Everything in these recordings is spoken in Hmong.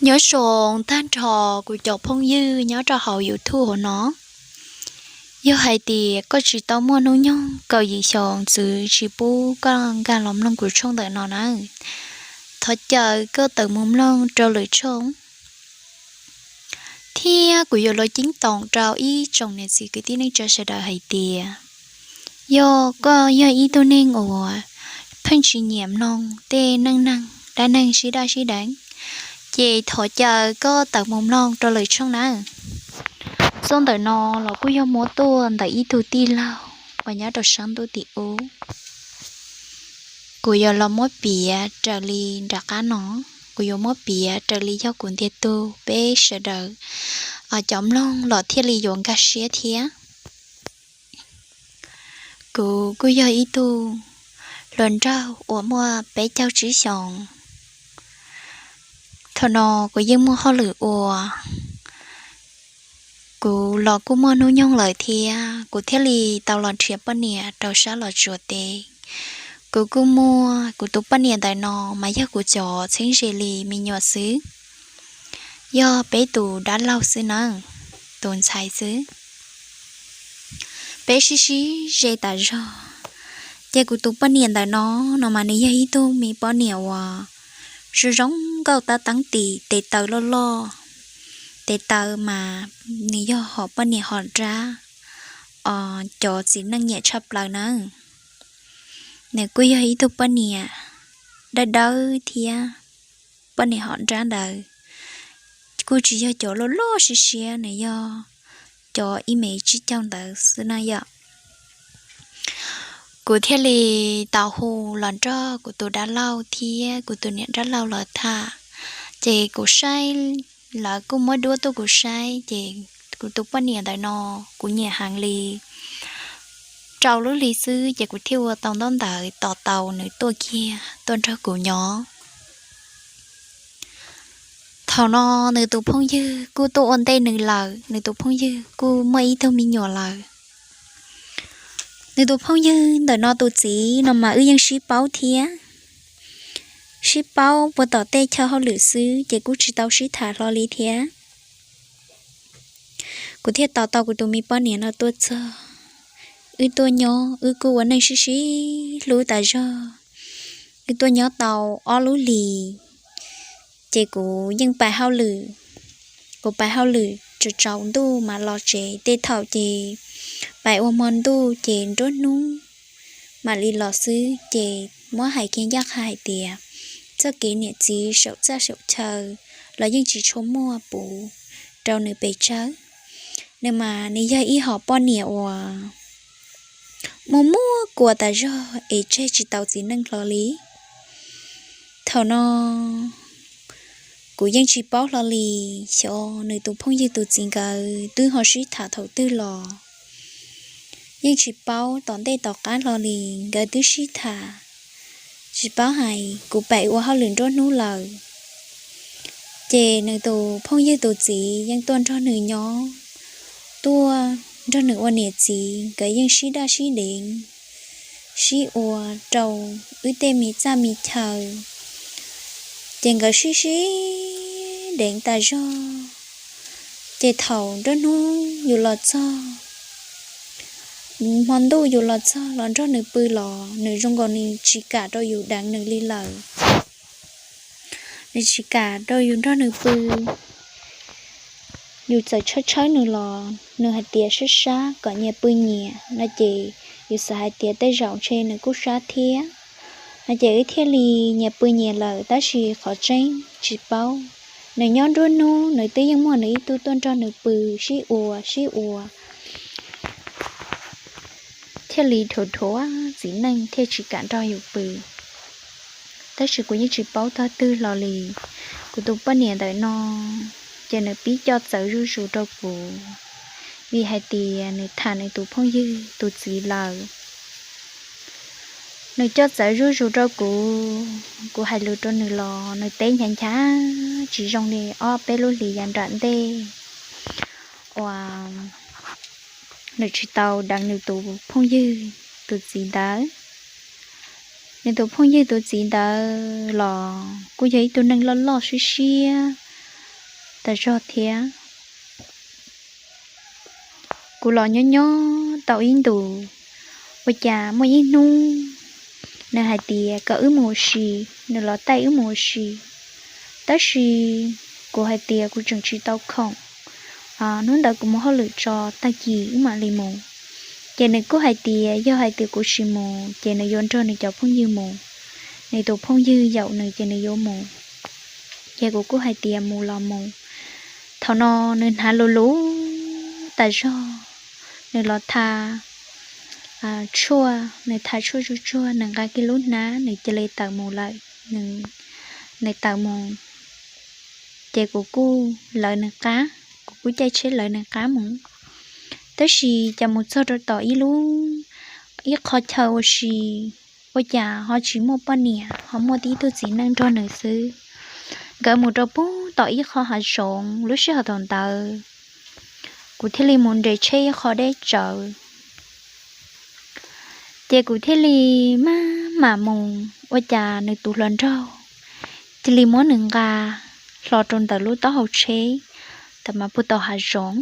Nyob zoo tag nrho kuv cov phooj ywg nyob rau hauv YouTube hauv no. Yog hais tias koj tsis tau muaj hnub nyoog kaum yim xyoo txwv tsis pub koj nkag los mloog kuv tshooj ntawm no na, thov caw koj tawm mus mloog rau lwm tshooj. Thiab kuv yuav los ceeb toom rau ib tsoom niam txiv kwv tij neej tsa sawv daws hais tias, yog koj yog ib tug neeg uas pheej tsis nyiam mloog tej neej neeg dab neeg sib daj sib deev, ces thov caw koj tawm mus mloog rau lwm tshooj na. Txoj ntawm no los kuj yog muab tuaj ntawm ib tug tij laug uas nyob rau sab ntuj tim ub. Kuv yuav los muab piav raws li nram qab no, kuv yuav muab piav raws li yog kuv ntiag tug peb sawv daws cov mloog los thiaj li yuav nkag siab thiab. Kuv kuj yog ib tug hluas nraug uas muaj peb caug tsib xyoos. Thaum no kuv yeej muaj hauj lwm ua, kuv los kuj muaj hnub nyoog lawm thiab kuv thiaj li tau los nrhiav poj niam rau sab Los Tsuas teb. Kuv kuj muaj kuv tus poj niam ntawm no mas yog kuv cov txheeb ze li me nyuam xwb, yog peb tus dab laug xwb nawb, tus ntxhais xwb. Peb sib sib ze tas zog, ces kuv tus poj niam ntawm no, no mas nws yog ib tug me poj niam uas zoo zoo nkauj tab teeb tim tes taw loj loj, tes taw mas nws yog hom poj niam hom nrab, cov txiv neej nyiam tshaj plaws nawb. Nws kuj yog ib tug poj niam dawb dawb thiab, poj niam hom nrab ntawd kuj tsis yog cov loj loj siab siab, nws yog cov ib mev tsib caug ntawd xwb na yom. Kuv thiaj li tau hu los nrog kuv tus dab laug thiab kuv tus niam dab laug los tham, ces kuv saib, lawv kuj muab duab tuaj kuv saib, ces kuv tus poj niam ntawm no kuv nyiam heev li. Rau lub hli xwb ces kuv thiaj ua tau ntaub ntawv tos tau nws tuaj kiag tuaj nrog kuv nyob. Thaum no nws tus phooj ywg kuj tuaj ua ntej nws lawm, nws tus phooj ywg kuj muaj ib tug me nyuam lawm. Nws tus phooj ywg ntawm no tus txiv no mas wb yeej sib paub thiab, sib paub puag tom tej chaw hauj lwm xwb ces kuj tsis tau sib tham hlo li thiab. Kuv thiaj tos tau kuv tus me poj niam no tuaj txog, wb tuaj nyob, wb kuj ua neej sib sib hlub tas zog. Wb tuaj nyob tau ob lub hlis, ces kuv yeej pais hauj lwm, kuv pais hauj lwm tsaus ntuj mas los tsev, tej thaum ces pais ua hmo ntuj ces nruab hnub mam li los xwb. Ces muab hais kiag ncaj qha hais tias txoj kev niam txiv saum txaj saum chaw los yeej tsis tshua muaj puv rau nws pes tsawg. Nws mas nws yog ib hom poj niam uas muaj muab kua tas zog es tseg tsis tau txiv neej hlo li. Thaum no kuv yeej tsis paub hlo li, xyov nws tus phooj ywg tus txiv nkawd twb ho sib tham thaum twg los, yeej tsis paub tom ntej tom qab hlo li, nkawd twb sib tham, tsis paub hais kuv pais ua hauj lwm nruab hnub lawm. Ces nws tus phooj ywg tus txiv yeej tuaj nrog nws nyob, tuaj nrog nws ua niam txiv, nkawd yeej sib daj sib deev, sib ua rau wb tej me txaj me chaw. Ces nkawd sib sib deev tas zog, ces thaum nruab hnub yus los txog, hmo ntuj yus los txog los nrog nws pw los nws zoo nkaus nws tsis kam rau yus deev nws li lawm. Nws tsis kam rau yus nrog nws pw. Yus txawm tshawb tshawb nws los nws hais tias sab sab kom nyias pw nyias no ces yus xav hais tias tej zaum ntshe nws kuj sab thiab no ces wb thiaj li nyias pw nyias lawm, tab sis qhov tseeb tsis paub. Nws nyob nruab hnub nws twb yeej muaj nws ib tug tuaj nrog nws pw, sib ua sib ua, thiaj li dhuav dhuav txiv neej thiaj tsis kam nrog yus pw. Tab sis kuv yeej tsis paub tog twg los li. Kuv tus poj niam ntawm no ces nws pib coj txawv zuj zus rau kuv, vim hais tias nws tham nws tus phooj ywg tus txiv lawm. Nws coj txawv zuj zus rau kuv, kuv hais lus rau nws los nws teb nchav nchav tsis zoo li ob peb lub hlis yav nram ntej uas nws tsis tau deev nws tus phooj ywg tus txiv ntawd. Nws tus phooj ywg tus txiv ntawd los kuj yog ib tug neeg loj loj siab siab, tas zog thiab. Kuv los nyob nyob tau ib ntus, ua cas muaj ib hnub nws hais tias kom wb mus ua si, nws los taij wb mus ua si. Tab sis kuv hais tias kuv tseem tsis tau khoom, hnub ntawd kuv mus hauj lwm tso, tag kis wb mam li mus. Ces nws kuj hais tias yog hais tias kuv tsis mus ces nws yuav nrog nws cov phooj ywg mus, nws tus phooj ywg yaum nws ces nws yuav mus. Ces kuv kuj hais tias mus los mus. Thaum no nws hnav lus lus tas zog, nws los tha tshuaj, nws tha tshuaj tsuag tsuag, nws nqa kiag lub hnab, nws cia li tawm mus lawm. Nws tawm mus, ces kuv kuj lawv nws qab, kuv kuj caij tsheb lawv nws qab mus. Tab sis cas mus txog rau tom ib lub, ib qho chaw ua si, ua cas ho tsis muaj poj niam, ho muaj tib tug txiv neej nrog nws xwb. Nkawd mus rau pub tom ib qho hav zoov, lub sij hawm thaum ntawd kuv thiaj li mus nres tsheb ib qho deb tsawv. Ces kuv thiaj li maj mam mus, ua cas nws tus hluas nraug cia li muab nws nqa hlo rau ntawm lub taub hau tsheb, tam mas puag tom hav zoov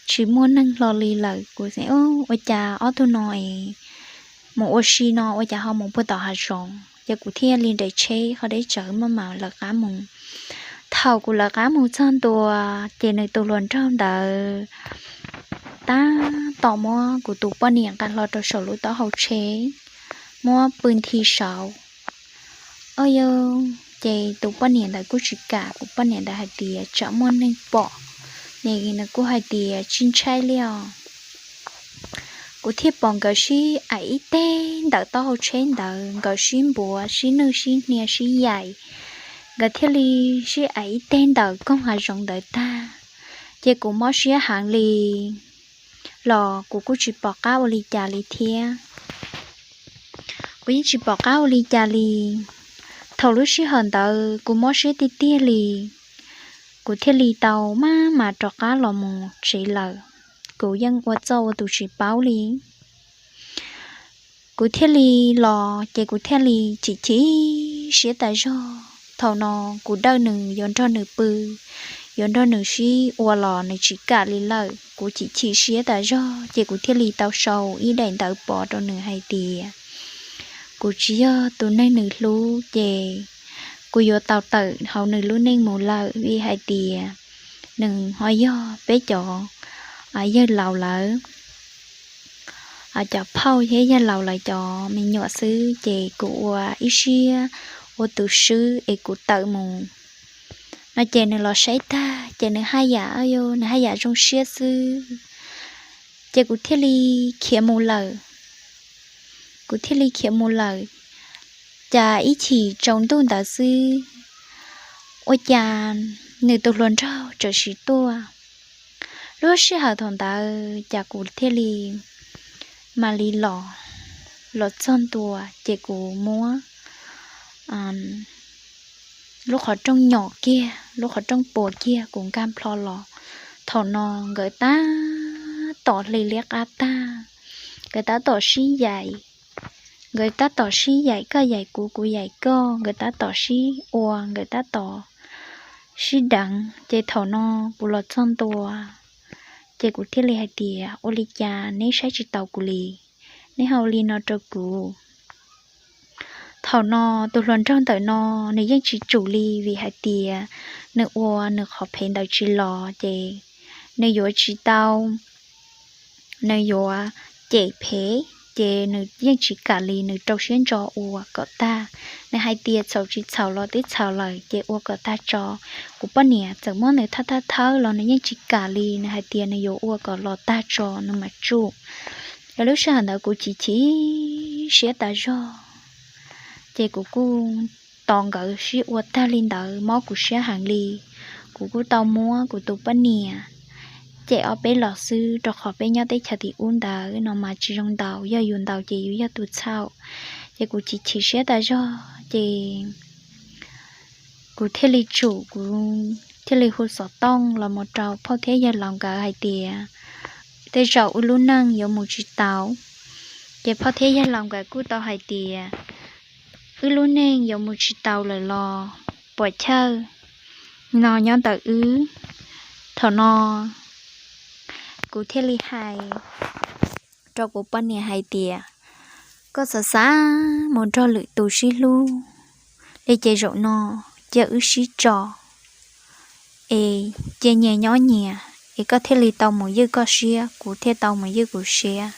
tsis muaj neeg hlo li lawm. Kuv xav ua cas ob tug no es mus ua si no ua cas ho mus puag tom hav zoov, ces kuv thiaj li nres tsheb qhov deb tsawv maj mam lawv qab mus. Thaum kuv lawv qab mus txog ntua, ces nws tus hluas nraug ntawd tab tom muab kuv tus poj niam nqa hlo rau saum lub taub hau tsheb, muab pw nthi saud. Au yau, ces tus poj niam ntawd kuj tsis kam, kuv poj niam ntawd hais tias tsam muaj neeg pom, nws kuj hais tias tsis ntshai li os. Kuv thiaj pom nkawd sib aim ib teg ntawm taub hau tsheb ntawd, nkawd sib npuav sib nwj sib hnia sib yaim, nkawd thiaj li sib aim ib teg ntawm koog hav zoov ntawd tag. Ces kuv mob siab heev li, los kuv kuj tsis pom qab ua li cas li thiab. Kuv yeej tsis pom qab ua li cas li. Thaum lub sij hawm ntawd kuv mob siab tiag tiag li, kuv thiaj li tau maj mam rov qab los mus tsev lawm. Kuv yeej ua txuj ua tus tsis paub li. Kuv thiaj li los ces kuv thiaj li chim chim siab tas zog. Thaum no kuv dawj nws yuav nrog nws pw, yuav nrog nws sib ua los nws tsis kam li lawm. Kuv chim chim siab tas zog ces kuv thiaj li tau sau ib daim ntawv pov rau nws hais tias kuv tsis yog tus neeg nws hlub ces kuv yuav tau tawm hauv nws lub neej mus lawm, vim hais tias nws ho yog peb cov yawg laus lawv, cov phauj thiab yawg laus lawv cov me nyuam xwb, ces kuv ua ib siab ua tus swb es kuv tawm mus no. Ces nws los saib tag ces nws haj yam, nws haj yam zoo siab xwb. Ces kuv thiaj li khiav mus lawm. Kuv thiaj li khiav mus lawm. Cas ib chim tsaus ntuj ntawd xwb, ua cas nws tus hluas nraug txawm sim tuaj. Lub sij hawm thaum ntawd cas kuv thiaj li mam li los, los txog ntua ces kuv muab lub qhov rooj nyom kiag, lub qhov rooj puas kiag kuv nkag plho los. Thaum no nkawd tab tom hle liab qab tag, nkawd tab tom sib yaim, nkawd tab tom sib yaim, koj yaim kuv, kuv yaim koj, nkawd tab tom sib ua, nkawd tab tom sib deev. Ces thaum no kuv los txog ntua, ces kuv thiaj li hais tias ua li cas neb saib tsis taus kuv li, neb ho ua li no rau kuv. Thaum no tus hluas nraug ntawm no nws yeej tsis tsum li, vim hais tias nws ua nws qhov phem ntawd tsis los ces nws yuav tsis tau, nws yuav cem phem, ces nws yeej tsis kam li, nws rau siab ntso ua kom tag. Nws hais tias txhaum tsis txhaum los twb txhaum lawm ces ua kom tag tso. Kuv poj niam txawm muab nws thawb thawb thawb los nws yeej tsis kam li, nws hais tias nws yuav ua kom los tag tso nws mam tsum. Yog lub sij hawm ntawd kuv chim chim siab tas zog, ces kuv kuj tos nkawd sib ua tag li ntawd mob kuv siab heev li. Kuv kuj tau muab kuv tus poj niam cem ob peb los xwb, rau qhov peb nyob teb chaws tim ub ntawd no mas tsis zoo ntaus, yog yus ntaus ces yus yog tus txhaum. Ces kuv chim chim siab tas zog ces kuv thiaj li tsum, kuv thiaj li hu xov tooj los mus rau phauj thiab yawg laus nkawd hais tias tej zaum wb lub neej yuav mus tsis tau. Ces phauj thiab yawg laus nkawd kuj tau hais tias wb lub neej yuav mus tsis tau lawm los puas chawj, no nyob ntawm wb. Thaum no kuv thiaj li hais rau kuv poj niam hais tias, koj xav xav mus nrog lwm tus sib hlub li ces zaum no cia wb sib tso es cia nyias nyob nyias es koj thiaj li tau mus ywj koj siab, kuv thiaj tau mus ywj kuv siab.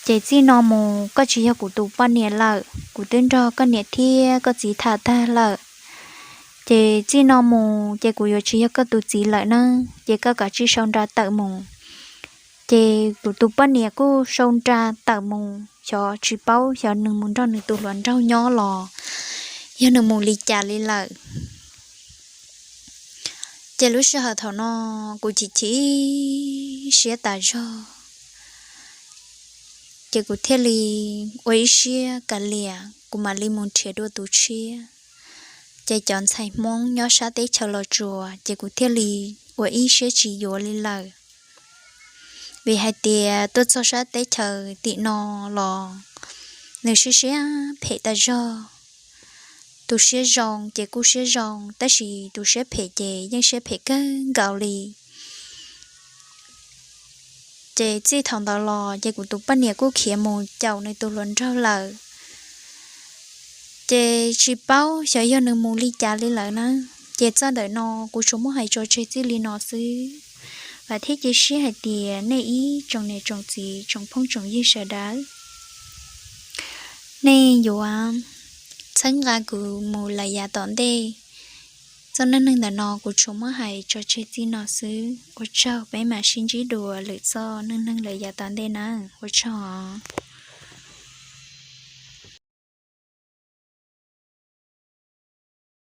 Ces txij no mus koj tsis yog kuv tus poj niam lawm, kuv twb nrog koj niam thiab koj txiv tham tag lawm. Ces txij no mus ces kuv yuav tsis yog koj tus txiv lawm na, ces koj kav tsij sau nra tawm mus. Ces kuv tus poj niam kuj sau nra tawm mus, xyov tsis paub xyov nws mus nrog nws tus hluas nraug nyob los yog nws mus li cas li lawm. Ces lub sij hawm thaum no kuv chim chim siab tas zog, ces kuv thiaj li ua ib siab kav liam kuv mam li mus nrhiav dua tus tshiab. Ces cov ntxhais Hmoob nyob sab teb chaws Los Tsuas ces kuv thiaj li ua ib siab tsis yuav li lawm. Vim hais tias tuaj txog sab teb chaws tim no los nws siab siab phem tas zog. Tus siab zoo ces kuj siab zoo, tab sis tus siab phem ces yeej siab phem kawg nkaus li. Ces txij thaum ntawd los ces kuv tus poj niam kuj khiav mus caum nws tus hluas nraug lawm. Ces tsis paub xyov yog nws mus li cas li lawm na. Ces txoj ntawm no kuv tsuas muab hais tso tseg txij li no xwb. Vam thiab cia siab hais tias nej ib tsoom niam tsoom txiv tsoom phooj tsoom ywg sawv daws, nej yuav txhawb nqa kuv mus lawm yav tom ntej. Txoj neej neeg ntawm no kuv tsuas muab hais tso tseg txij no xwb, ua tsaug, peb mam sib ntsib dua lwm txoj neej neeg lawm yav tom ntej na, ua tsaug os.